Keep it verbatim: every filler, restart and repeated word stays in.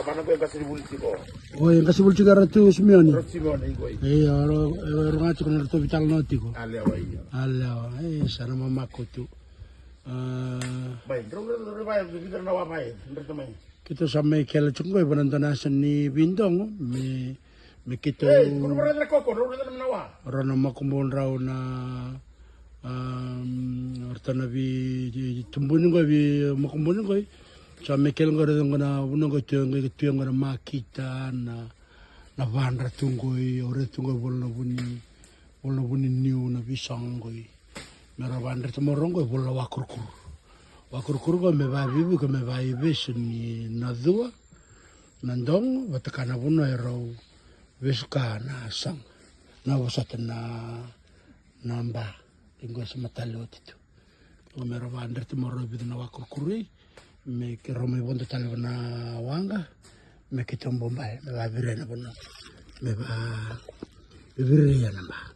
Vana ko e qasi ni vuli tiko. O e qasi vuli tiko era tu Simioni. Era Simioni i koi. E ro ro ga tiko na ratou vitala no tiko. Alewa ia. Alewa e sa na mamako tu. Bai, drau rau rau vai, vidra na wa mai, drau mai. Keitou sa mai kele tiko qoi vana dua na yasa ni vidogo me me keitou rau na makubu drau na ratou na vi tubuni qoi vi makubu ni qoi. Sa me kele qoi rau qo na vuna qoi tu qoi tu qoi na makita na na vadra tu qoi o rau tu qoi vola na vuni vola na vuni niu na visogo qoi. Me ra vadra tu mo rau qoi vola na wakurukuru. Wakurukuru qoi me vavivuka me vaivesu ni na cua na dogo vata ka na vanua e rau vesuka na saga na vosota na na ba. Iqo sa matale oti tu. Iqo me ra vadreti mo rau vica na wakurukuru i me ke rau mai vodo tale vana waqa me keitou bobai me vaviria na vanua me vaviria na ba.